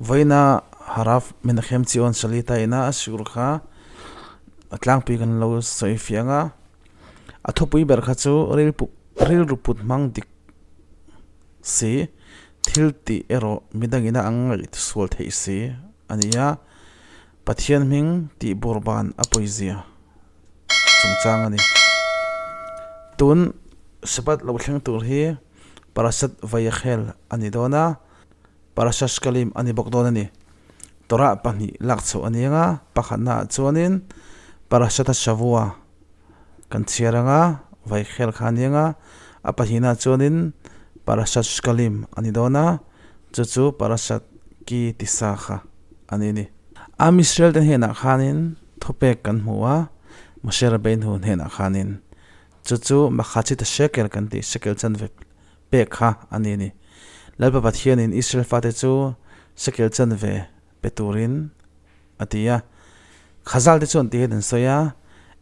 Vawiina Harav Menachem Tzion Shalita ina a sikur kha a tlangpui kan lo sawi fiang a. A thupui ber kha chu rilru put hmang dik si, thil tih erawh midangina ang ngaihsual theih si a ni a. Pathian hming tih burban a pawizia chungchang a ni. Tun Shabbat lo thleng tur hi Parashat Vayakhel a ni dawn a, Parashat Shkalim a ni bawk dawn a ni. Torah pahnih lak chhoh a ni ang a, pakhatnaah chuanin Parashat HaShavua kan chhiar ang a, Vayakhel kha a ni ang a, a pahnihnaah chuanin Parashat Shkalim a ni dawn a, chu chu Parashat Ki Tisa kha a ni a ni. Am Israel te hnenah khanin thupek kan hmu a, Moshe Rabbeinu hnenah khanin chu chu Makhachita Shekel kan tih Shekel chanve pek kha a ni a ni. Lalpa Pathianin Israel fate chu Shekel chanve pe turin a ti a. Khazal te chuan tihian an sawi a,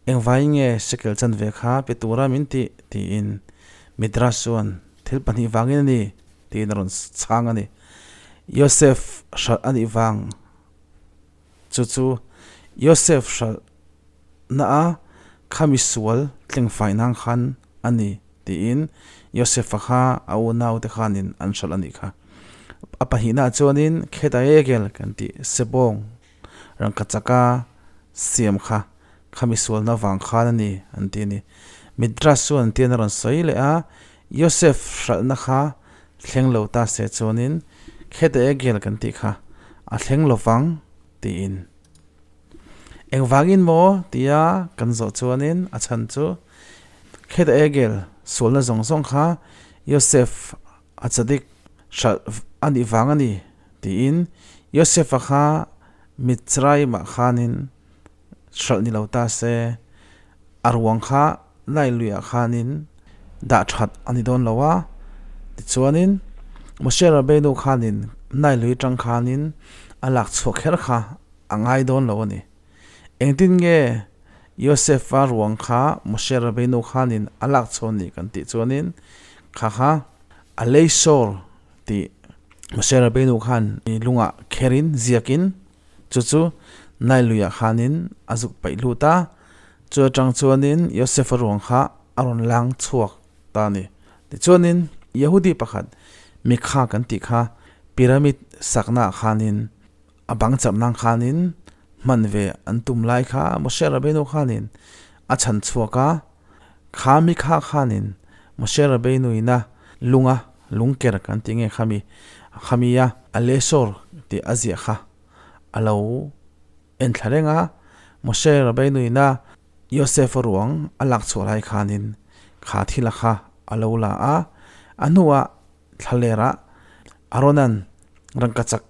Engvai nge Shekel chanve kha pe tura min tih? tiin Midrash chuan thil pahnih vangin a ni tiin a rawn chhang a ni. Yosef hralh a nih vang chu chu Yosef hralh na a kha misual tlengfai nang khan a ni tiin Yosef-a kha a unaute khanin an hralh a nih kha. A pahnihnaah chuanin Khetaegel kan tih Sebawng rangkachaka siam kha kha misualna vang khan a ni an ti a ni. Midrash chuan an tian a rawn sawi leh a, Yosef hralhna kha thleng lo ta se chuanin Khetaegel kan tih kha a thleng lo vang tiin. Engvangin maw tia kan zawh chuanin a chhan chu Khetaegel sualna zawng zawng kha Yosef a chadik hralh a nih vang a ni tiin Yosef-a kha Mitzrayim-ah khanin hralh ni lo ta se a ruang kha lai luiah khanin dah that a ni dawn lo a, tichuanin Moshe Rabbeinu khanin nai lui tang khanin a lak chhuah kher kha a ngai dawn lo a ni. Engtin nge Yosef-a ruang kha Moshe Rabbeinu khanin a lak chhuah ni kan tih chuanin kha kha a leisawr tih Moshe Rabbeinu khan lungah kherin ziakin Chu chu Nile luiah khanin a zuk paih lut a, chu atang chuanin Yosefa ruang kha a rawn lang chhuak ta a ni. Tichuanin Yehudi pakhat Mikha kan tih kha pyramid saknaah khanin a bang chap nang khanin hman ve an tum lai kha Moshe Rabbeinu khanin a chhan chhuak a, kha Mikha khanin Moshe Rabbeinuina lunga lungker kan tih nge khami khamia a lesawr tih a ziah kha a lo en thla reng a, Moshe Rabbeinuina Yosef-a ruang a lak chhuah lai khanin kha thila kha a lo la a, a hnuah thlalerah Aaron-a'n rangkachak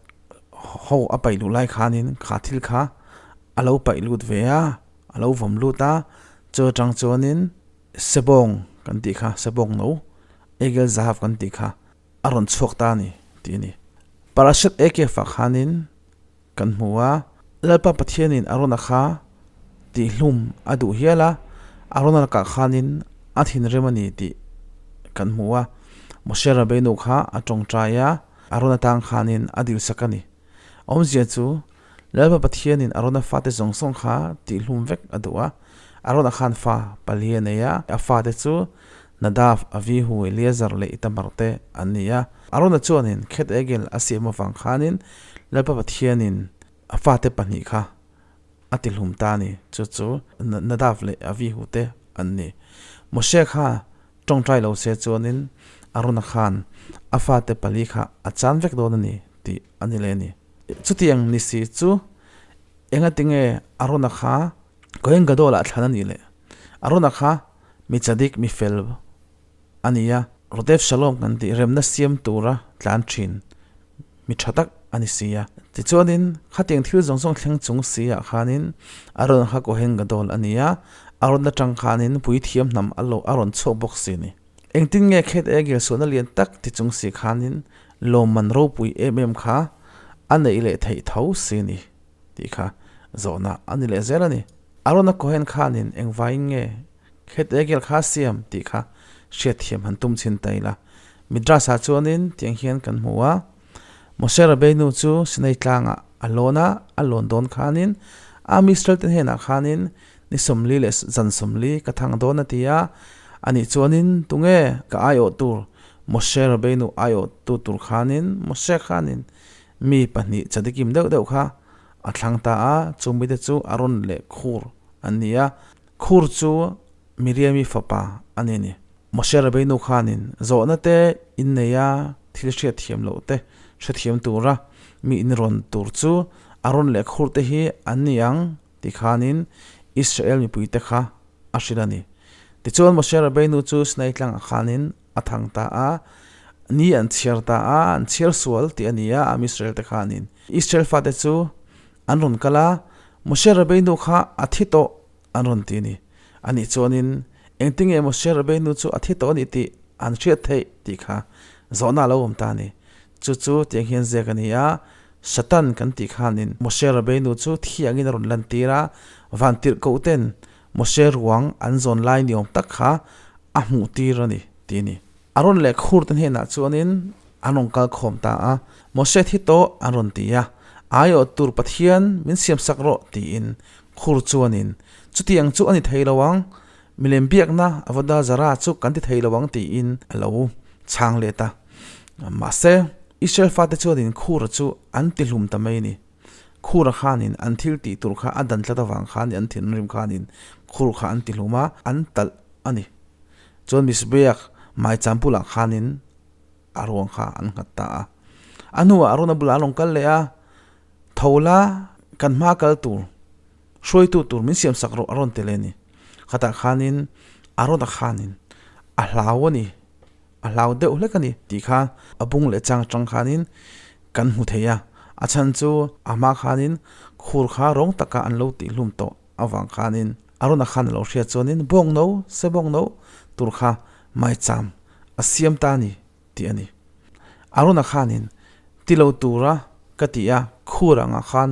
ho a paih luh lai khanin kha thil kha a lo paih lut ve a, a lo vawm lut a, chu atang chuanin Sebawng kan tih kha, Sebawng no, Egel Zahav kan tih kha a rawn chhuak ta a ni tih a ni. Parashat Ekef-ah khanin kan hmu a, Lalpa Pathianin Arona kha tihhlum a duh hial a, Arona lakah khanin a thinrim a ni tih kan hmu a. Moshe Rabbeinu kha a tawngtai a, Arona tang khanin a dilsak a ni. Awmzia chu Lalpa Pathianin Arona fate zawng zawng kha tihhlum vek a duh a. Arona khan fa pali a nei a, a fate chu Nadav, Avihu, Eleazar leh Itamar te an ni a. Arona chuanin Khet Egel a siam avang khanin Lalpa Pathianin a fate pahnih kha a tihlum ta a ni. Chu chu Nadav leh Avihu te an ni. Moshe kha tawngtai lo se chuanin Arona khan a fate pali kha a chan vek dawn a ni tih a ni leh a ni. Chutiang ni si chu engatinge Arona kha Kohen Gadol-ah thlan a nih leh? Arona kha mi chadik mi fel a ni a, Rodef Shalom kan tih remna siam tura tlan thin mi tha tak a ni si a. Tichuanin khatiang thil zawng zawng thleng chung si ah khanin Aron kha Kohen Gadol a ni a, Aron atang khanin puithiam hnam a lo a rawn chhuak bawk si a ni. Engtin nge Khet Egel suahna lian tak ti chung si khanin lawmman ropui em em kha a neih leh theih tho si a ni tih kha zawhna a ni leh zel a ni. Arona Cohen khanin engvaiin nge Khet Egel kha siam tih kha hriatthiam han tum chhin ta ila. Midrash-ah chuanin tiang hian kan hmu a, Moshe Rabbeinu chu Sinai tlangah a lawn a, a lawn dawn khanin Am Israel te hnenah khanin ni 40 leh zan 40 ka thang dawn a ti a, anih chuanin tunge ka aiawh tur Moshe Rabbeinu aiawh tu tur khanin Moshe khanin mi pahnih chadikim deuh deuh kha a thlang ta a, chu mite chu Aron leh Khur an ni a, Khur chu Miriami fapa a ni ni. Moshe Rabbeinu khanin zawhna te innei a, thil hriatthiam loh te hrethiam tura mi inrawn tur chu Aron leh Khur te hi an ni ang ti khanin Israel mipui te kha a hrilh a ni. Tichuan Moshe Rabbeinu chu Sinai tlangah khanin a thang ta a, ni an chhiar ta a, an chhiar sual tih a ni a, Am Israel te khanin Israel fate chu an rawn kal a, Moshe Rabbeinu kha a thi tawh an rawn ti a ni. Anih chuanin engtinge Moshe Rabbeinu chu a thi tawh a ni tih an hriat theih tih kha zawhna a lo awm ta a ni. Chu chu tiang hian ziak a ni a, Satan kan tih khanin Moshe Rabbeinu chu thi angin a rawn lantir a, vantirhkoh ten Moshe ruang an zawn lai ni awm tak kha a hmuh tir a ni tih a ni. Aron leh Khur te hnenah chuanin an rawn kal khawm ta a, Moshe thi tawh an rawn ti a, Aiawh tur Pathian min siam sak rawh tiin Khur chuanin chutiang chu a ni thei lo ang, milem biakna Avodah Zarah chu kan ti thei lo ang tiin a lo chhang let a. Mahse, Israel fate chuanin Khura chu an ti hlum ta mai a ni. Khura khanin an thil tih tur kha a dan tlat avang khanin an thinrim khanin Khur kha an ti hlum a, an talh a ni. Chuan Mizbeach maicham bulah khanin a ruang kha an nghat ta a. A hnuah Arona bulah an rawn kal leh a, Tho la, kan hma kal tur, hruaitu tur min siam sak rawh a rawn ti leh a ni. Khatah khanin Arona khanin a hlau a ni, a hlau deuh hlek a ni tih kha a bung leh chang atang khanin kan hmu thei a. A chhan chu a hma khanin khur kha rawng taka an lo tihhlum tawh avang khanin Arona khan a lo hriat chuanin bawng no, se bawng no tur kha maicham a siam ta a ni tih a ni. Arona khanin ti lo tura ka ti a, khur angah khan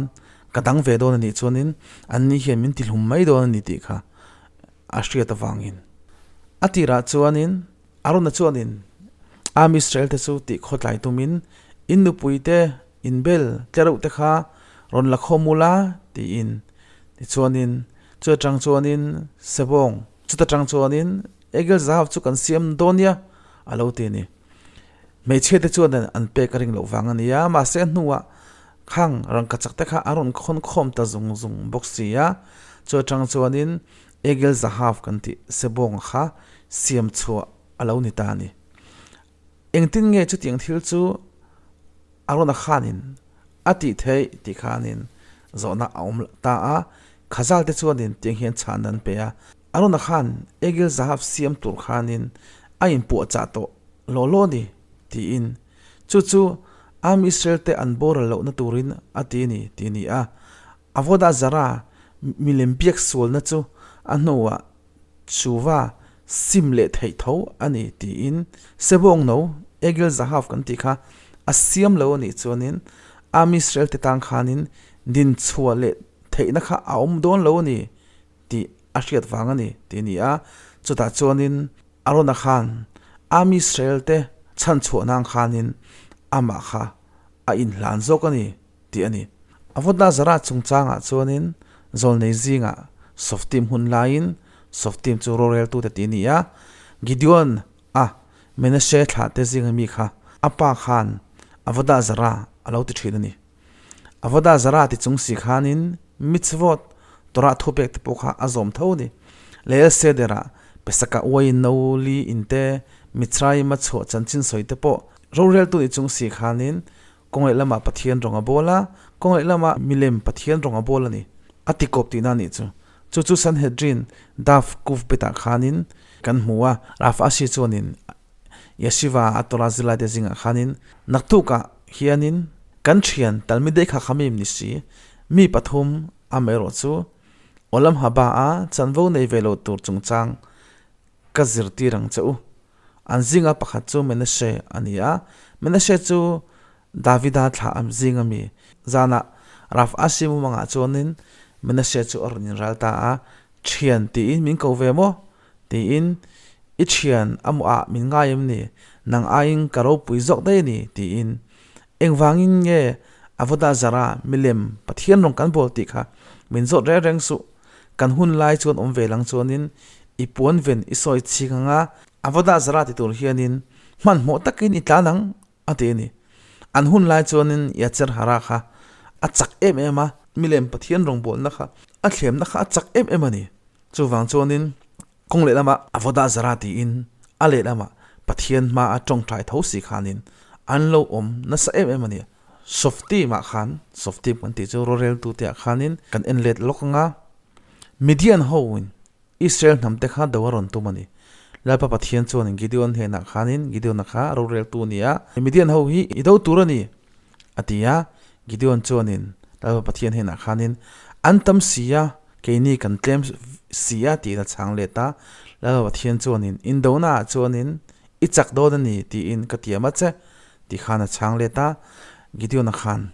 ka dang ve dawn a nih chuanin an ni hian min tihlum mai dawn a ni tih kha a hriat avangin a tirah chuanin Arona chuanin Am Israel te chu tih khawtlai tumin in nupui te in bel tlereuh te kha rawn la khawm ula tiin tichuanin chu atang chuanin Sebawng chuta tang chuanin Egel Zahav chu kan siam dawn nia a lo ti a ni. Hmeichhia te chuan an pek a ring loh vang a ni a, mahse a hnuah khang rangkachak te kha a rawn khawn khawm ta zung zung bawk si a, chu atang chuanin Egel Zahav kan tih Sebawng kha siam chhuah a lo ni ta a ni. Engtin nge chutiang thil chu a rawn a khanin a tih theih tih khanin zawhna a awm ta a, Khazal te chuanin tiang hian chhan an pe a, Arona khan Egil Zahav siam tur khanin a inpuahchah tawh law law ni tiin chu chu Am Israel te an boral lohna turin a ti ni tih a ni a. Avodah Zarah milem biak sualna chu a hnuah Chuva sim leh theih tho a ni tiin Sebawng no Egil Zahav kan tih kha a siam lo a nih chuanin Am Israel te tan khanin dinchhuah leh theihna kha a awm dawn lo a ni tih a hriat vang a ni tih a ni a. Chutah chuanin Arona khan Am Israel te chhanchhuah nan khanin amah kha a inhlan zawk a ni tih a ni. Avodah Zarah chungchangah chuanin zawlnei zingah Softim hun laiin Softim chu roreltute tih a ni a, Gideon a Menashe thlahte zinga mi kha a pa khan Avodah Zarah a lo ti thin a ni. Avodah Zarah ti chung si khanin mitzvot, Torah thupek te pawh kha a zawm tho a ni. Leil Seder-ah Pesaka uaiin no li in te, Mitzrayim a chhuah chanchin sawi te pawh roreltu ni chung si khanin kawng leh lamah Pathian rawng a bawl a, kawng leh lamah milem Pathian rawng a bawl a ni. A ti kawp tihna a nih chu. Chu chu Sanhedrin Daf Kuf betah khanin kan hmu a, Rav Ashi chuanin Yeshiva a Torah zirlaite zingah khanin naktukah hianin kan thian Talmidei Chachamim ni si mi pathum amaherawh chu Olam Haba a chanvo nei ve lo tur chungchang ka zirtir ang che u. An zinga pakhat chu Menashe a ni a, Menashe chu Davida thlah a zinga mi. Zanah Rav Ashi mumangah chuanin Menashe chu a rawn inral ta a, Thian tiin min ko ve maw? Tiin, I thian a mawh ah min ngai em ni? Nang aiin ka ropui zawk daih a ni, tiin. Engvangin nge Avodah Zarah milem Pathian rawng kan bawl tih kha min zawt reng reng suh. Kan hun lai chuan awm ve lang chuanin i puan ven i sawi chhing anga Avodah Zarah ti tur hianin hmanhmawh takin i tlan ang a ti a ni. An hun lai chuanin Yatzer Hara kha a chak em em a, milem Pathian rawngbawlna kha a thlemna kha a chak em em a ni. Chuvang chuanin kawng lehlamah Avodah Zarah tiin a lehlamah Pathian hmaa tawngtai tho si khanin an lo awm nasa em em a ni. Softim ah khan, Softim kan tih chu roreltute ah khanin kan en let lawk anga Midian hoin Israel hnam te kha do a rawn tum a ni. Lalpa Pathian chuanin Gideon hnenah khanin Gideon-a kha roreltu a ni a, Midian ho hi i do tur a ni, a ti a. Gideon chuanin Lalpa Pathian hnenah khanin, An tam si a, keini kan tlem si a, tiin a chhang let a. Lalpa Pathian chuanin, Indonaah chuanin i chak dawn a ni, tiin ka tiam a che, ti khan a chhang let a. Gideon-a khan,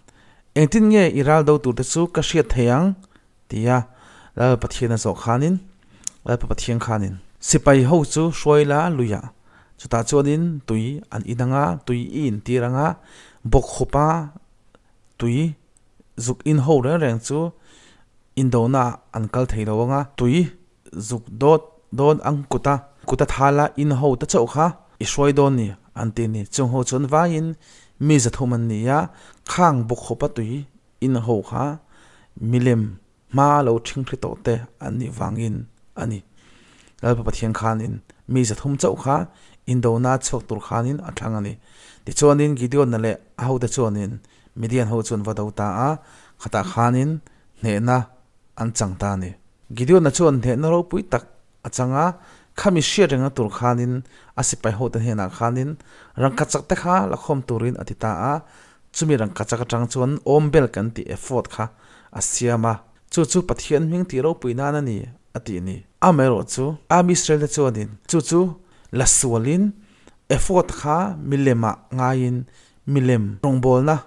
Engtin nge i ral do turte chu ka hriat thei ang? Tia Lal Pathian a zawh khanin, Lalpa Pathian khanin sipai ho chu hruai la luiah, chutah chuanin tui an in anga, tui i intir anga, bawkkhupa tui zuk in ho reng reng chu indonaah an kal thei lo anga, tui zuk dawt dawn ang kuta, kuta thala in ho ta chauh kha i hruai dawn ni an ti ni. Chung ho chuan vaiin mi 300 an ni a, khang bawkkhupa tui In ho kha milem hma lo ṭhinghri tawh te an nih vangin a ni. Lalpa Pathian khanin mi 300 chauh kha indona chhuak tur khanin a thlang a ni. Tichuanin Gideon-a leh a hote chuanin Midian ho chu an va do ta a, khatah khanin hnehna an chang ta a ni. Gideon-a chuan hnehna ropui tak a chang a, khami hriat rengna tur khanin a sipai hote hnenah khanin rangkachak te kha la khawm turin a ti ta a, Chumi rangkachak atang chuan awmbel kan tih ephod kha a siam a, chu chu Pathian hming tih ropui nan a ni a tih ni. Amaherawh chu Am Israel te chuanin chu chu la sualin ephod kha milemah ngaiin milem rawngbawlna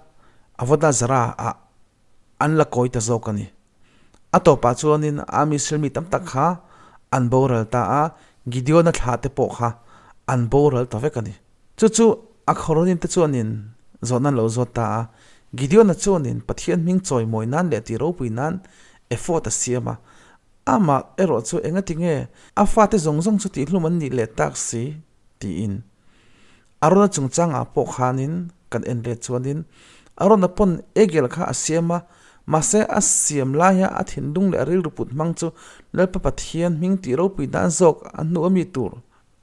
Avodah Zarah ah an la kawi ta zawk a ni. A tawpah chuanin Am Israel mi tam tak kha an boral ta a, Gideon-a thlah te pawh kha an boral ta vek a ni. Chu chu a khawrawnin te chuanin zawhna an lo zawt ta a, Gideon-a chuanin Pathian hming chawimawi nan leh tih ropui nan ephod a siam a, amah erawh chu engati nge a fate zawng zawng chu tihhlum an nih leh tak si tiin Arona chungchangah pawh khanin kan en let chuanin Arona pawn Egel kha a siam a, mahse a siam laia a thinlung leh a rilru put hmang chu Lalpa Pathian hming tih ropui nan zawk a hnu ami tur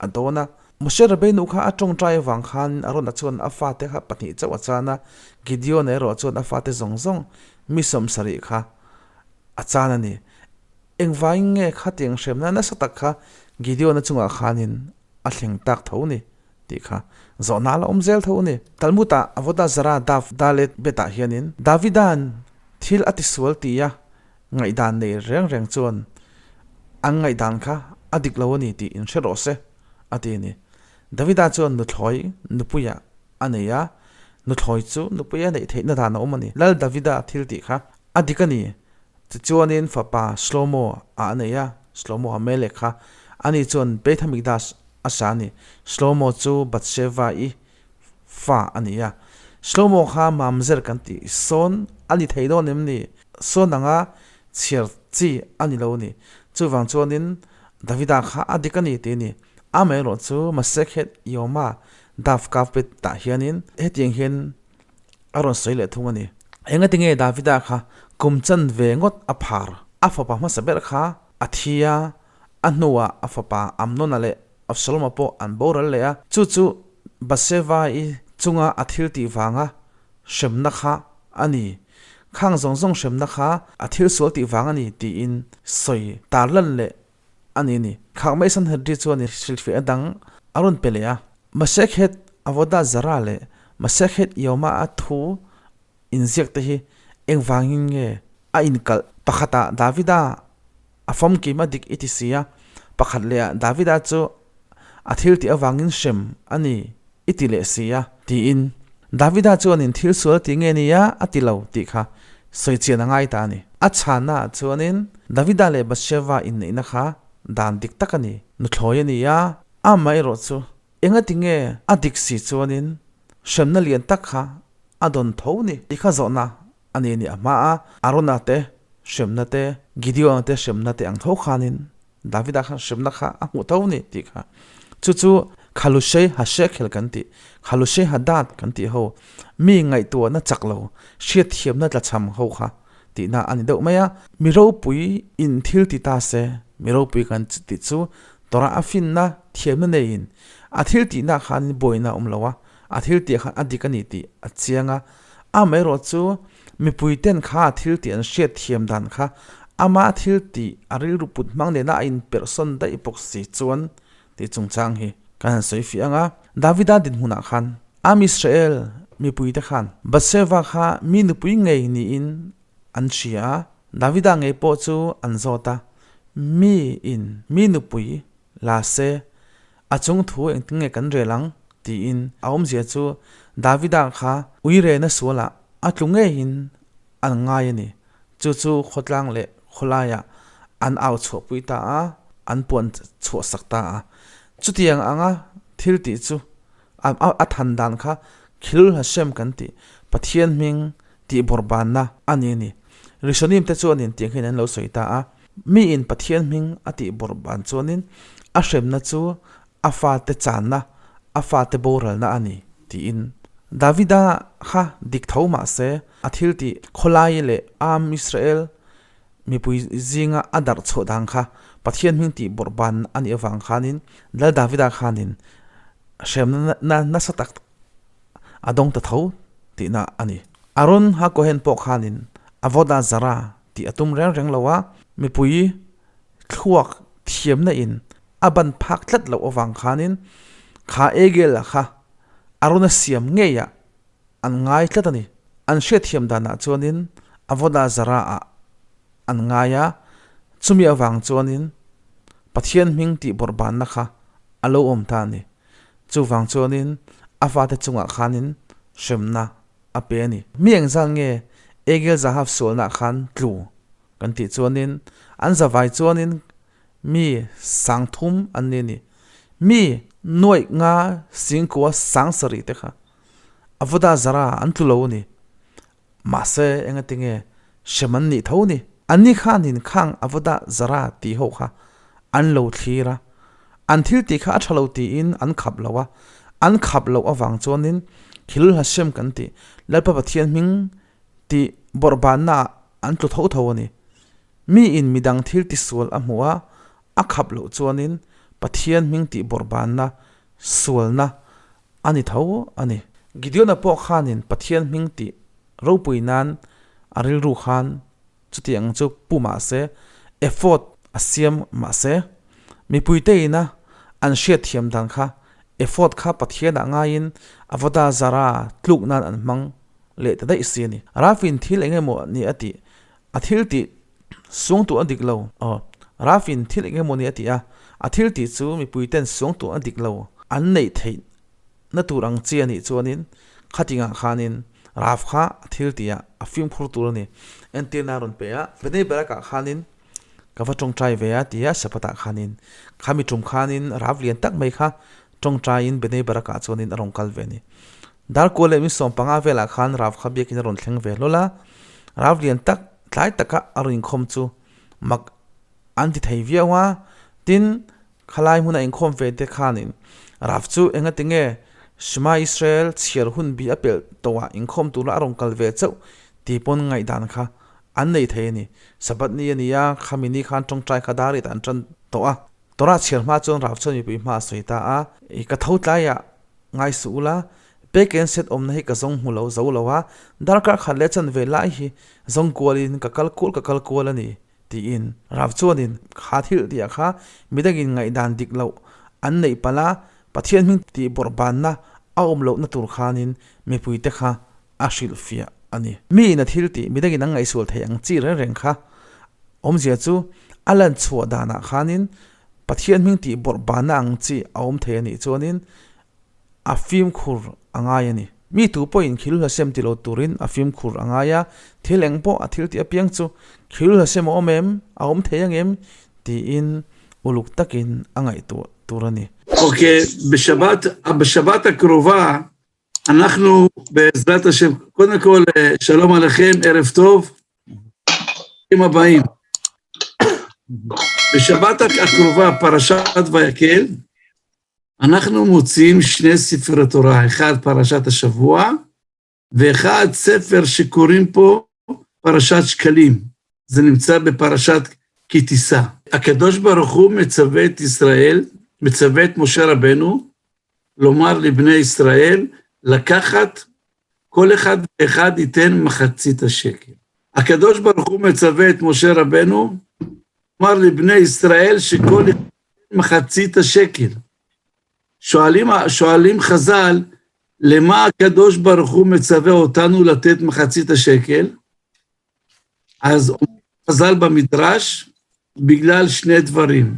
a dawn a. Moshe Rabbeinu kha a tawngtai avang khan Arona chuan a fate kha pahnih chauh a chan a, Gideon erawh chuan a fate zawng zawng mi 70 kha a chan a ni. Engvangin nge khatiang hremna nasa tak kha Gideon-a chungah khanin a thleng tak tho ni tih kha zawhna a la awm zel tho a ni. Talmud-ah Avodah Zarah Daf Dalet Bet-ah hianin Davida'n thil a tisual tia Ngaihdan nei reng reng chuan an ngaihdan kha a dik lo a ni tih inhre rawh se, a ti a ni. Davida chuan nuthlawi nupuia a nei a, nuthlawi chu nupuia neih theihna dan a awm a ni. Lal Davida thil tih kha a dik a ni. Tichuanin fapa Shlomo a a nei a, Shlomo Hamelek kha ani chuan Beit Hamikdash a sa a ni. Shlomo chu Bathsheba-i fa a ni a. Shlomo kha mamzer kan tih sawn a ni thei dawn em ni? Sawn anga chhiar chi a ni lo a ni. Chuvang chuanin Davida kha a dik a ni tih a ni. Amaherawh chu Masekhet Yoma Daf Kavbet tah hianin hetiang hian a rawn sawi leh thung a ni. Engati nge Davida kha kum chanve ngawt a phar? A fapa hmasa ber kha a thi a, a hnuah a fapa Amnona leh Absaloma pawh an boral leh a, chu chu Bathsheba-i chunga a thil tih vanga hremna kha a ni. Khang zawng zawng hremna kha a thil sual tih vang a ni tiin sawi tar lan leh a ni a ni. Khak mai Sanhedri chuan hrilhfiahna dang a rawn pe leh a. Masekhet Avodah Zarah leh Masekhet Yoma a thu inziak te hi engvangin nge a inkalh? Pakhatah Davida a famkim a dik i ti si a, pakhat lehah Davida chu a thil tih avangin hrem a ni i ti leh si a, tiin Davida chuanin thil sual ti nge nia a ti lo tih kha sawi chian a ngai ta a ni. A chhannaah chuanin Davida leh Bathsheba inneihna kha dan dik tak a ni, nuthlawi a ni a, amaherawhchu engati nge a dik si chuanin hremna lian tak kha. a dawn tho ni tih kha zawhna a ni a ni. A hma a Arona te hremna te, Gideona te hremna te ang tho khanin Davida khan hremna kha a hmuh tho ni tih kha. Chu chu Khalushei Hashekhel kan tih, Khalushei Hadad kan tih ho, mi ngaihtuahna chak lo, hriatthiamna tlachham ho kha tihna a ni deuh mai a. Mi ropui in thil ti ta se, mi ropui kan tih chu Torah a finna thiamna neiin a thil tihna khanin buaina a awm lo a, a thil tih khan a dik a ni tih a chiang a. Amaherawh chu mipui ten kha a thil tih an hriat thiam dan kha ama thil tih a rilru put hmang nena a inperhsawn daih bawk si chuan tih chungchang hi kan han sawi fiah ang a. Davida dinhmunah khan Am Israel mipuite khan Bathsheba kha mi nupui ngei niin an hria a, Davida ngei pawh chu an zawt a, Mi in mi nupui la se a chung thu engtin nge kan rel ang? tiin a awmzia chu Davida kha uirena sualah a tlu ngeiin an ngai a ni. Chu chu khawtlang leh khawlaiah an au chhuahpui ta a, an puan chhuahsak ta a. Chutiang anga thil tih chu a than dan kha Khilul Hashem kan tih, Pathian hming tih bawrhbanna a ni a ni. Rishonim te chuanin tiang hian an lo sawi ta a, Miin Pathian hming a tih bawrhban chuanin a hremna chu a fate channa, a fate boralna a ni, tiin. Davida kha dik tho mah se, a thil tih khawlai leh Am Israel mipui zinga a darh chhuah dan kha Pathian hming tih bawrhban a nih avang khanin Lal Davida khanin hremna nasa tak a dawng ta tho tihna a ni. Aaron HaKohen pawh khanin Avodah Zarah tih a tum reng reng lo a, mipui thluak thiamna in a ban phak tlat loh avang khanin kha Egel-a kha Aaron-a siam ngeiah an ngai tlat a ni. An hriatthiam danah chuanin Avodah Zarah-ah an ngai a, chumi avang chuanin Pathian hming tih bawrhbanna kha a lo awm ta a ni. Chuvang chuanin a fate chungah khanin hremna a pe a ni. Mi engzal nge Egel Zahav sualnaah khan tlu kan tih chuanin an zavai chuanin mi sangthum an ni a ni. Mi nuaih nga singkua sangsarih te kha Avodah Zara an tlu lo a ni. Mahse, engatinge hrem an nih tho ni? Anni khanin khang Avodah Zara tih ho kha an lo thlir a, an thil tih kha a tha lo tiin an khap lo a, an khap loh avang chuanin Khilul Hashem kan tih Lalpa Pathian hming tih bawrhbannaah an tlu tho tho a ni. Miin midang thil tisual a hmuh a, a khap loh chuanin Pathian hming tih bawrhbanna sualna A ni tho a ni. Gideon-a pawh khanin Pathian hming tih ropui nan a rilru khan chuti ang chu pu mah se, ephod a siam mah se, mipuite ina an hriatthiam dan kha ephod kha Pathianah ngaiin Avodah Zarah tluk nan an hmang leh ta daih si a ni. Rafin thil eng emaw ni a tih, a thil tih suangtuah a dik lo. Aw, Rafin thil eng emaw ni a tih a, a thil tih chu mipuiten suangtuah a dik lo an neih theih na tur ang chi a nih chuanin khatingah khanin Raf kha a thil tih ah a fimkhur tur a ni. Entirna a rawn pe a, Bnei Brak ah khanin ka va tawngtai ve a ti a, Sabbath ah khanin khami tum khanin Raf lian tak mai kha tawngtaiin Bnei Brak ah chuanin a rawn kal ve a ni. Darkua leh mi 15 velah khan Rav kha biakin a rawn thleng ve hlawl a, Rav lian tak tlai taka a rawn inkhawm chu mak an ti thei viau a, tin khalai hmuna inkhawm ve te khanin Rav chu engati nge Shema Israel chhiar hun bi a pelh tawhah inkhawm tura a rawn kal ve chauh tih pawn ngaihdan kha an nei thei a ni. Sabbath ni a ni a, khami ni khan tawngtai kha dar it an tan tawh a, Torah chhiar hma chuan Rav chuan mipui hma a sawi ta a, I ka tho tlaiah Ngai suh ula, Peken set awmna hi ka zawng hmu lo zo lo a, darkar khat leh chanve lai hi zawng kualin ka kal kual ka kal kual a ni, tiin Rav chuanin kha thil tih ah kha midangin ngaihdan dik loh an neih palh a, Pathian hming tih bawrhbanna a awm lohna tur khanin mipuite kha a hrilhfiah a ni. Miin a thil tih midangin an ngaihsual theih ang chi reng reng kha awmzia chu a lan chhuah danah khanin Pathian hming tih bawrhbanna ang chi a awm thei a nih chuanin a fimkhur a ngai a ni. Mi tu pawhin khil hlasem ti lo turin a fimkhur a ngai a, thil eng pawh a thil tih apiang chu khil hlasem a awm em, a awm thei ang em tiin uluk takin a ngaihtuah tur a ni. Ok, B'Shabbat, B'Shabbat הקרובה. אנחנו בעזרת השם, קודם כל שלום עליכם, ערב טוב, ברוכים הבאים. בשבת הקרובה, פרשת ויקהל, אנחנו מוציאים שני ספרי תורה, אחד פרשת השבוע, ואחד ספר שקוראים פה פרשת שקלים, זה נמצא בפרשת כי תישא. הקדוש ברוך הוא מצווה את ישראל, מצווה את משה רבנו, לומר לבני ישראל, לקחת כל אחד ואחד ייתן מחצית השקל. הקדוש ברוך הוא מצווה את משה רבנו, לומר לבני ישראל שכל אחד מחצית השקל. שואלים, שואלים חז"ל, למה הקדוש ברוך הוא מצווה אותנו לתת מחצית השקל? אז חז"ל במדרש, בגלל שני דברים.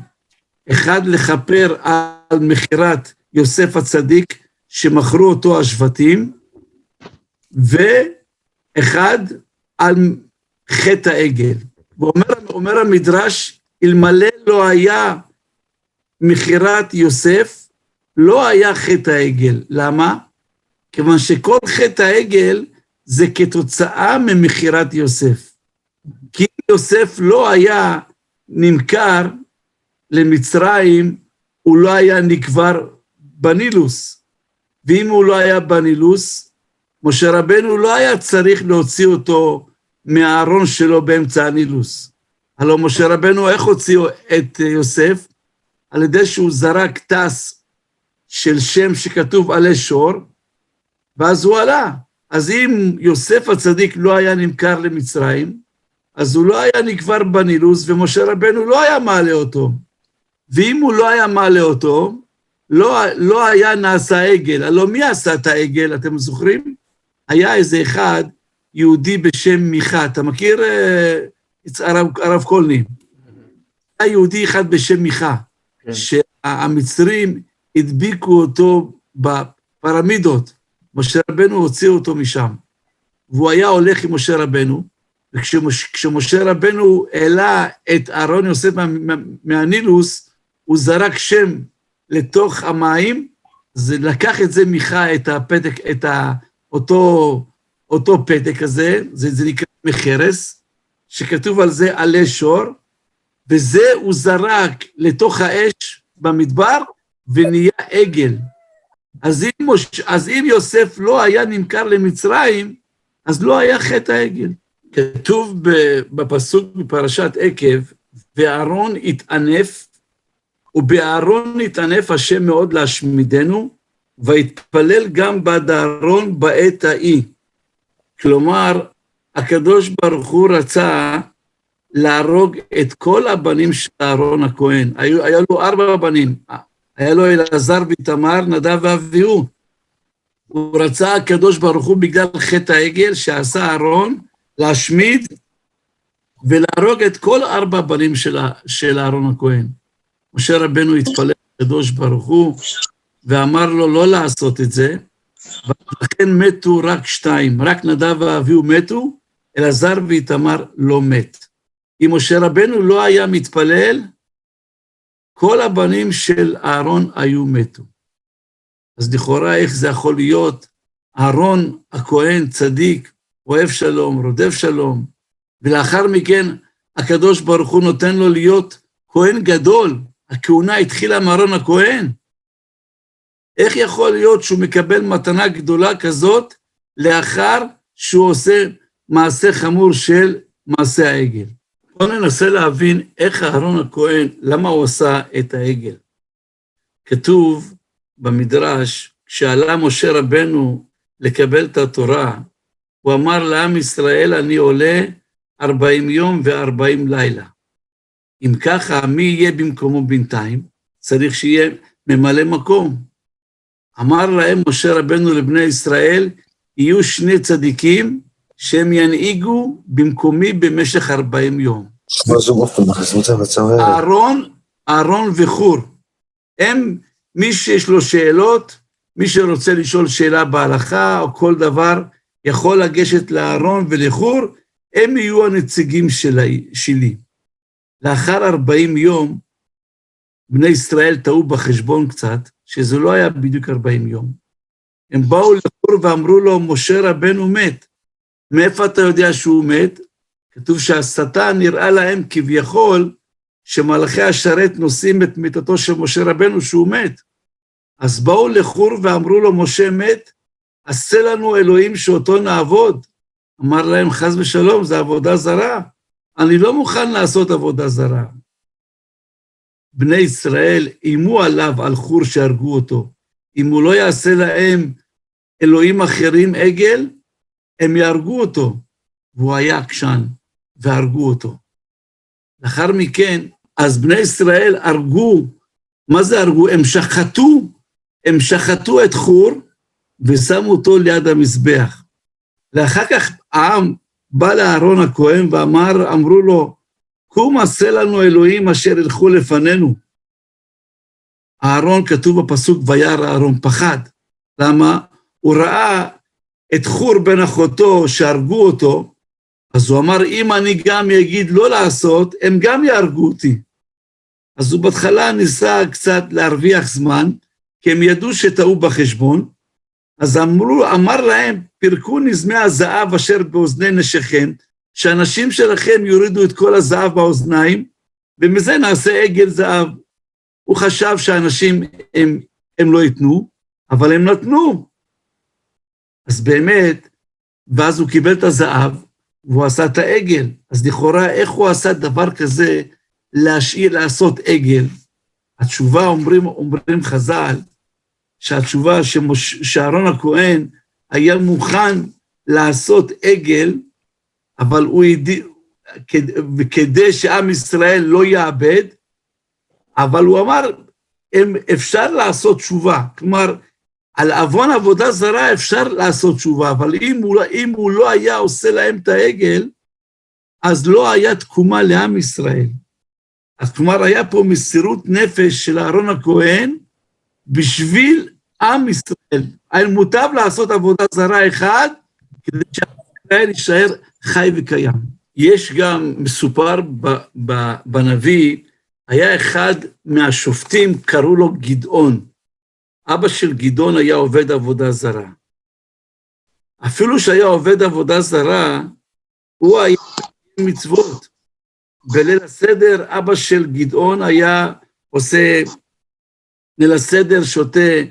אחד, לכפר על מכירת יוסף הצדיק, שמכרו אותו השבטים, ואחד, על חטא העגל. ואומר המדרש, אלמלא לא היה מכירת יוסף, לא היה חטא העגל. למה? כיוון שכל חטא העגל זה כתוצאה ממכירת יוסף. כי אם יוסף לא היה נמכר למצרים, הוא לא היה נקבר בנילוס. ואם הוא לא היה בנילוס, משה רבנו לא היה צריך להוציא אותו מהארון שלו באמצע הנילוס. הלוא משה רבנו, איך הוציאו את יוסף? על ידי שהוא זרק טס של שם שכתוב עלי שור, ואז הוא עלה. אז אם יוסף הצדיק לא היה נמכר למצרים, אז הוא לא היה נקבר בנילוס, ומשה רבנו לא היה מעלה אותו. ואם הוא לא היה מעלה אותו, לא, לא היה נעשה עגל. הלוא מי עשה את העגל, אתם זוכרים? היה איזה אחד, יהודי בשם מיכה, אתה מכיר הרב, הרב קולני? היה יהודי אחד בשם מיכה, כן. שהמצרים הדביקו אותו בפרמידות, משה רבנו הוציא אותו משם. והוא היה הולך עם משה רבנו, וכשמשה רבנו העלה את אהרון יוסף מה, מה, מהנילוס, הוא זרק שם לתוך המים, זה לקח את זה מיכה, את הפתק, את ה, אותו, אותו פתק הזה, זה, זה נקרא מחרס, שכתוב על זה עלי שור, וזה הוא זרק לתוך האש במדבר, ונהיה עגל. אז אם, מש, אז אם יוסף לא היה נמכר למצרים, אז לא היה חטא העגל. כתוב בפסוק בפרשת עקב, ואהרון התענף, ובאהרון התענף השם מאוד להשמידנו, ויתפלל גם בעד אהרון בעת ההיא. כלומר, הקדוש ברוך הוא רצה להרוג את כל הבנים של אהרון הכהן. היו, היה לו ארבע בנים, היה לו אלעזר ואיתמר, נדב ואביהו. הוא רצה הקדוש ברוך הוא בגלל חטא העגל שעשה אהרון, להשמיד ולהרוג את כל ארבע הבנים של, של אהרון הכהן. משה רבנו התפלל לקדוש ברוך הוא ואמר לו לא לעשות את זה, ולכן מתו רק שתיים, רק נדב ואביהו מתו, אלעזר ואיתמר לא מת. אם משה רבנו לא היה מתפלל, כל הבנים של אהרון היו מתו. אז לכאורה איך זה יכול להיות? אהרון הכהן צדיק, אוהב שלום, רודף שלום, ולאחר מכן הקדוש ברוך הוא נותן לו להיות כהן גדול, הכהונה התחילה מאהרון הכהן. איך יכול להיות שהוא מקבל מתנה גדולה כזאת לאחר שהוא עושה מעשה חמור של מעשה העגל? בואו ננסה להבין איך אהרון הכהן, למה הוא עשה את העגל. כתוב במדרש, כשעלה משה רבנו לקבל את התורה, הוא אמר לעם ישראל, אני עולה ארבעים יום וארבעים לילה. אם ככה, מי יהיה במקומו בינתיים? צריך שיהיה ממלא מקום. אמר להם משה רבנו לבני ישראל, יהיו שני צדיקים שהם ינהיגו במקומי במשך ארבעים יום. אהרון, אהרון וחור. הם, מי שיש לו שאלות, מי שרוצה לשאול שאלה בהלכה או כל דבר, יכול לגשת לאהרון ולחור, הם יהיו הנציגים שלי. לאחר ארבעים יום, בני ישראל טעו בחשבון קצת, שזה לא היה בדיוק ארבעים יום. הם באו לחור ואמרו לו, משה רבנו מת. מאיפה אתה יודע שהוא מת? כתוב שהשטן נראה להם כביכול שמלאכי השרת נושאים את מיתתו של משה רבנו שהוא מת. אז באו לחור ואמרו לו, משה מת, עשה לנו אלוהים שאותו נעבוד. אמר להם, חס ושלום, זה עבודה זרה. אני לא מוכן לעשות עבודה זרה. בני ישראל איימו עליו על חור שהרגו אותו. אם הוא לא יעשה להם אלוהים אחרים עגל, הם יהרגו אותו. והוא היה עקשן, והרגו אותו. לאחר מכן, אז בני ישראל הרגו, מה זה הרגו? הם שחטו, הם שחטו את חור ושמו אותו ליד המזבח. ואחר כך העם בא לאהרון הכהן ואמר, אמרו לו, קום עשה לנו אלוהים אשר ילכו לפנינו. אהרון, כתוב בפסוק, וירא אהרון פחד. למה? הוא ראה את חור בן אחותו שהרגו אותו, אז הוא אמר, אם אני גם אגיד לא לעשות, הם גם יהרגו אותי. אז הוא בהתחלה ניסה קצת להרוויח זמן, כי הם ידעו שטעו בחשבון, אז אמרו, אמר להם, פרקו נזמי הזהב אשר באוזני נשיכם, שאנשים שלכם יורידו את כל הזהב באוזניים, ומזה נעשה עגל זהב. הוא חשב שאנשים הם, הם לא ייתנו, אבל הם נתנו. אז באמת, ואז הוא קיבל את הזהב, והוא עשה את העגל. אז לכאורה, איך הוא עשה דבר כזה להשאיר, לעשות עגל? התשובה, אומרים, אומרים חז"ל, שהתשובה שמוש, שאהרון הכהן היה מוכן לעשות עגל, אבל הוא ידע, כדי שעם ישראל לא יאבד, אבל הוא אמר, הם, אפשר לעשות תשובה. כלומר, על עוון עבודה זרה אפשר לעשות תשובה, אבל אם הוא, אם הוא לא היה עושה להם את העגל, אז לא היה תקומה לעם ישראל. אז כלומר, היה פה מסירות נפש של אהרון הכהן בשביל עם ישראל. היה מוטב לעשות עבודה זרה אחד, כדי שעם ישראל יישאר חי וקיים. יש גם, מסופר בנביא, היה אחד מהשופטים, קראו לו גדעון. אבא של גדעון היה עובד עבודה זרה. אפילו שהיה עובד עבודה זרה, הוא היה מצוות. בליל הסדר, אבא של גדעון היה עושה ליל הסדר, שותה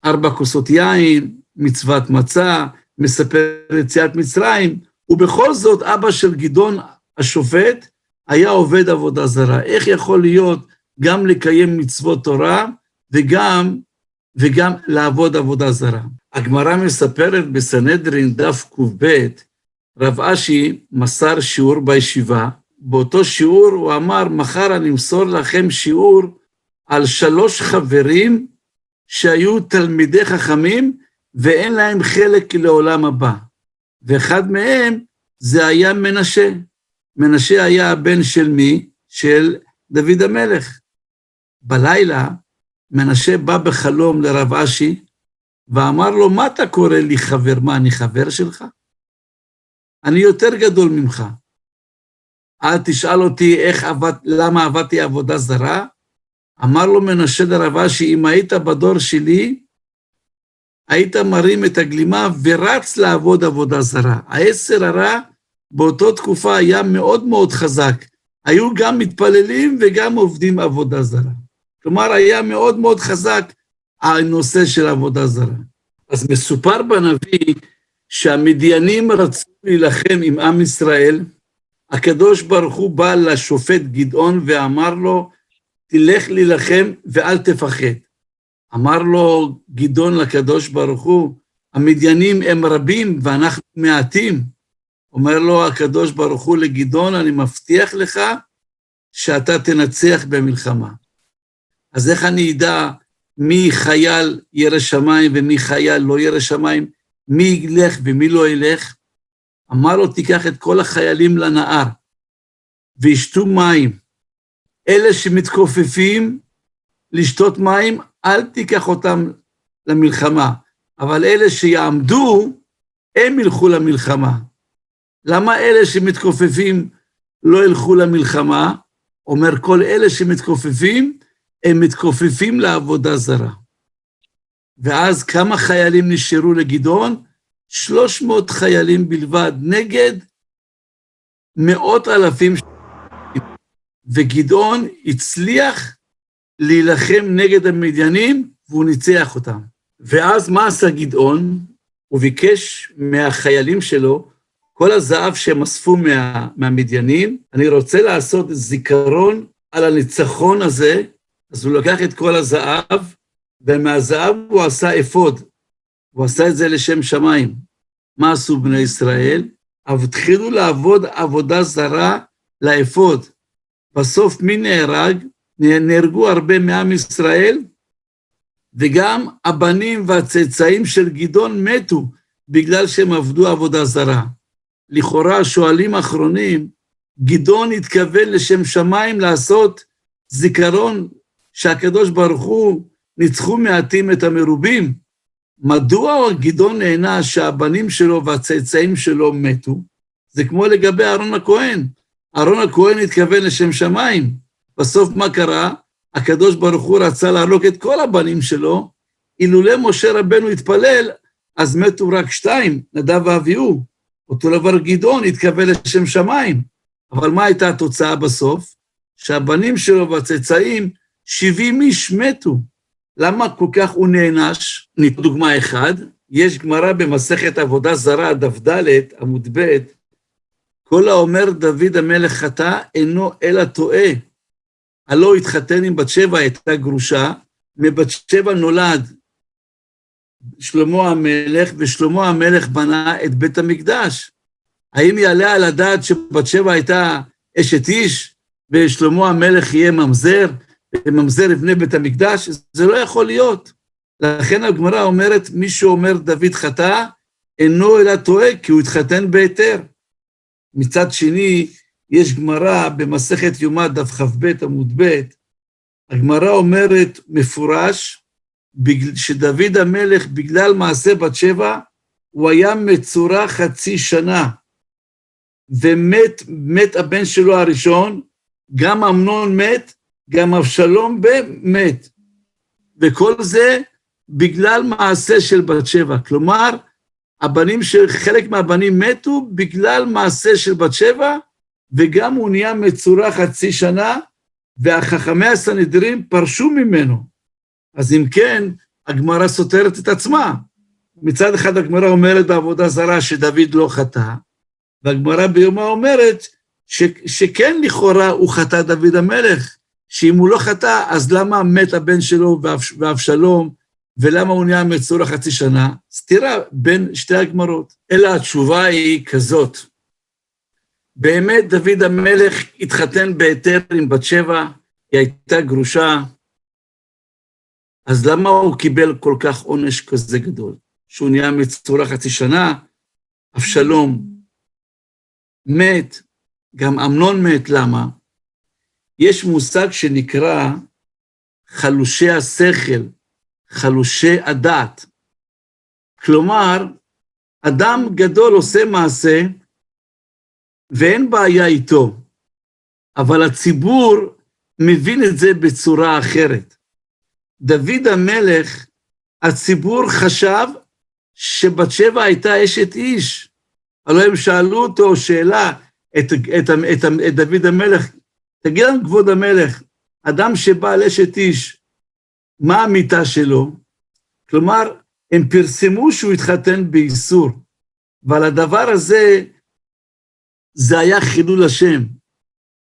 ארבע כוסות יין, מצוות מצה, מספר יציאת מצרים, ובכל זאת אבא של גדעון השופט היה עובד עבודה זרה. איך יכול להיות גם לקיים מצוות תורה וגם, וגם לעבוד עבודה זרה? הגמרא מספרת בסנהדרין דף קב, רב אשי מסר שיעור בישיבה, באותו שיעור הוא אמר, מחר אני אמסור לכם שיעור על שלוש חברים שהיו תלמידי חכמים ואין להם חלק לעולם הבא. ואחד מהם זה היה מנשה. מנשה היה הבן של מי? של דוד המלך. בלילה מנשה בא בחלום לרב אשי ואמר לו, מה אתה קורא לי חבר? מה, אני חבר שלך? אני יותר גדול ממך. אל תשאל אותי איך עבד, למה עבדתי עבודה זרה. אמר לו מנשה לרב אשי, אם היית בדור שלי, היית מרים את הגלימה ורץ לעבוד עבודה זרה. היצר הרע באותה תקופה היה מאוד מאוד חזק. היו גם מתפללים וגם עובדים עבודה זרה. כלומר, היה מאוד מאוד חזק הנושא של עבודה זרה. אז מסופר בנביא שהמדיינים רצו להילחם עם עם ישראל, הקדוש ברוך הוא בא לשופט גדעון ואמר לו, תלך להילחם ואל תפחד. אמר לו גדעון לקדוש ברוך הוא, המדיינים הם רבים ואנחנו מעטים. אומר לו הקדוש ברוך הוא לגדעון, אני מבטיח לך שאתה תנצח במלחמה. אז איך אני אדע מי חייל ירא שמיים ומי חייל לא ירא שמיים? מי ילך ומי לא ילך? אמר לו, תיקח את כל החיילים לנהר וישתו מים. אלה שמתכופפים לשתות מים, אל תיקח אותם למלחמה, אבל אלה שיעמדו, הם ילכו למלחמה. למה אלה שמתכופפים לא ילכו למלחמה? אומר, כל אלה שמתכופפים, הם מתכופפים לעבודה זרה. ואז כמה חיילים נשארו לגדעון? 300 חיילים בלבד, נגד מאות אלפים. וגדעון הצליח להילחם נגד המדיינים, והוא ניצח אותם. ואז מה עשה גדעון? הוא ביקש מהחיילים שלו, כל הזהב שהם אספו מהמדיינים, אני רוצה לעשות זיכרון על הניצחון הזה, אז הוא לקח את כל הזהב, ומהזהב הוא עשה אפוד, הוא עשה את זה לשם שמיים. מה עשו בני ישראל? התחילו לעבוד עבודה זרה לאפוד. בסוף מי נהרג? נהרגו הרבה מעם ישראל, וגם הבנים והצאצאים של גדעון מתו בגלל שהם עבדו עבודה זרה. לכאורה, שואלים האחרונים, גדעון התכוון לשם שמיים לעשות זיכרון שהקדוש ברוך הוא ניצחו מעטים את המרובים. מדוע גדעון נהנה שהבנים שלו והצאצאים שלו מתו? זה כמו לגבי אהרון הכהן. אהרון הכהן התכוון לשם שמיים. בסוף מה קרה? הקדוש ברוך הוא רצה להרוג את כל הבנים שלו, אילולא משה רבנו התפלל, אז מתו רק שתיים, נדב ואביהו. אותו דבר גדעון התכוון לשם שמיים. אבל מה הייתה התוצאה בסוף? שהבנים שלו והצאצאים, 70 איש מתו. למה כל כך הוא נענש? ניתן דוגמה אחד, יש גמרא במסכת עבודה זרה, דף ד' עמוד ב', כל האומר דוד המלך חטא, אינו אלא טועה. הלא התחתן עם בת שבע, הייתה גרושה, מבת שבע נולד שלמה המלך, ושלמה המלך בנה את בית המקדש. האם יעלה על הדעת שבת שבע הייתה אשת איש, ושלמה המלך יהיה ממזר, וממזר יבנה בית המקדש? זה לא יכול להיות. לכן הגמרא אומרת, מי שאומר דוד חטא, אינו אלא טועה, כי הוא התחתן בהיתר. מצד שני, יש גמרא במסכת יומא דף כ"ב עמוד ב', הגמרא אומרת מפורש, שדוד המלך בגלל מעשה בת שבע, הוא היה מצורע חצי שנה, ומת מת הבן שלו הראשון, גם אמנון מת, גם אבשלום מת. וכל זה בגלל מעשה של בת שבע. כלומר, הבנים של, חלק מהבנים מתו בגלל מעשה של בת שבע, וגם הוא נהיה מצורע חצי שנה, והחכמי הסנהדרין פרשו ממנו. אז אם כן, הגמרא סותרת את עצמה. מצד אחד הגמרא אומרת בעבודה זרה שדוד לא חטא, והגמרא ביומא אומרת שכן לכאורה הוא חטא דוד המלך, שאם הוא לא חטא, אז למה מת הבן שלו ואבשלום, ולמה הוא נהיה מצורע חצי שנה? סתירה בין שתי הגמרות. אלא התשובה היא כזאת, באמת דוד המלך התחתן בהיתר עם בת שבע, היא הייתה גרושה, אז למה הוא קיבל כל כך עונש כזה גדול? שהוא נהיה מצורע חצי שנה, אבשלום מת, גם אמנון מת, למה? יש מושג שנקרא חלושי השכל, חלושי הדעת. כלומר, אדם גדול עושה מעשה, ואין בעיה איתו, אבל הציבור מבין את זה בצורה אחרת. דוד המלך, הציבור חשב שבת שבע הייתה אשת איש. הלוא הם שאלו אותו שאלה, את דוד המלך, תגיד לנו כבוד המלך, אדם שבא לאשת איש, מה המיתה שלו? כלומר, הם פרסמו שהוא התחתן באיסור, ועל הדבר הזה, זה היה חילול השם.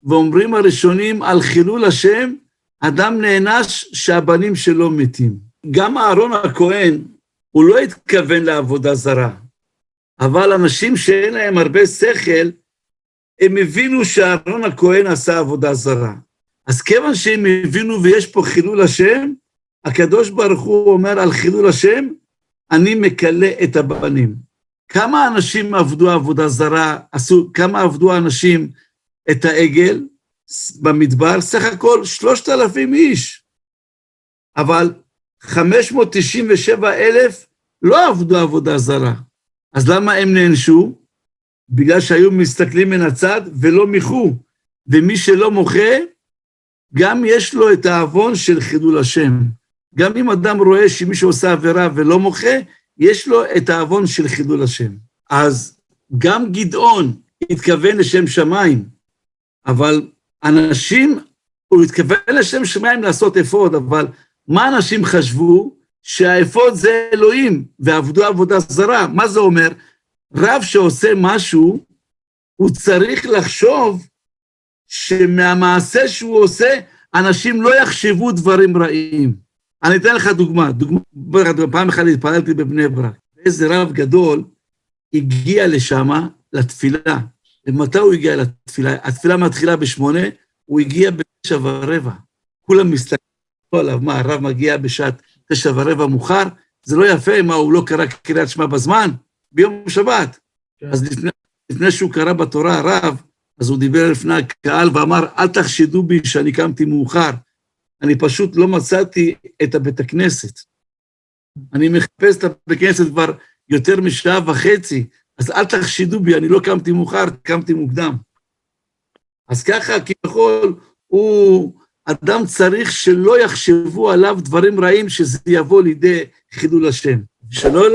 ואומרים הראשונים, על חילול השם, אדם נענש שהבנים שלו מתים. גם אהרון הכהן, הוא לא התכוון לעבודה זרה, אבל אנשים שאין להם הרבה שכל, הם הבינו שאהרון הכהן עשה עבודה זרה. אז כיוון שהם הבינו ויש פה חילול השם, הקדוש ברוך הוא אומר על חילול השם, אני מכלה את הבנים. כמה אנשים עבדו עבודה זרה, עשו, כמה עבדו האנשים את העגל במדבר? סך הכל 3,000 איש. אבל 597,000 לא עבדו עבודה זרה. אז למה הם נענשו? בגלל שהיו מסתכלים מן הצד ולא מיחו. ומי שלא מוחה, גם יש לו את העוון של חילול השם. גם אם אדם רואה שמישהו עושה עבירה ולא מוחה, יש לו את העוון של חילול השם. אז גם גדעון התכוון לשם שמיים, אבל אנשים, הוא התכוון לשם שמיים לעשות אפוד, אבל מה אנשים חשבו? שהאפוד זה אלוהים, ועבדו עבודה זרה. מה זה אומר? רב שעושה משהו, הוא צריך לחשוב שמהמעשה שהוא עושה, אנשים לא יחשבו דברים רעים. אני אתן לך דוגמה, דוגמה, פעם אחת התפללתי בבני ברק, איזה רב גדול הגיע לשם לתפילה. ומתי הוא הגיע לתפילה? התפילה מתחילה ב-8, הוא הגיע ב-9:15. כולם מסתכלים עליו, מה, הרב מגיע בשעת 9:15 מאוחר? זה לא יפה, מה, הוא לא קרא קריאת שמע בזמן? ביום שבת. כן. אז לפני, לפני שהוא קרא בתורה הרב, אז הוא דיבר לפני הקהל ואמר, אל תחשדו בי שאני קמתי מאוחר, אני פשוט לא מצאתי את הבית הכנסת. אני מחפש את הבית הכנסת כבר יותר משעה וחצי, אז אל תחשדו בי, אני לא קמתי מאוחר, קמתי מוקדם. אז ככה כביכול, הוא, אדם צריך שלא יחשבו עליו דברים רעים, שזה יבוא לידי חילול השם. שלא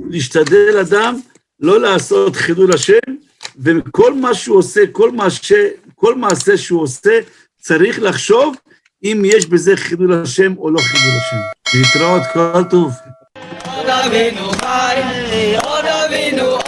להשתדל אדם, לא לעשות חילול השם, וכל מה שהוא עושה, כל מעשה, כל מעשה שהוא עושה, צריך לחשוב אם יש בזה חילול השם או לא חילול השם. להתראות, כל טוב. עוד אבינו חי, עוד אבינו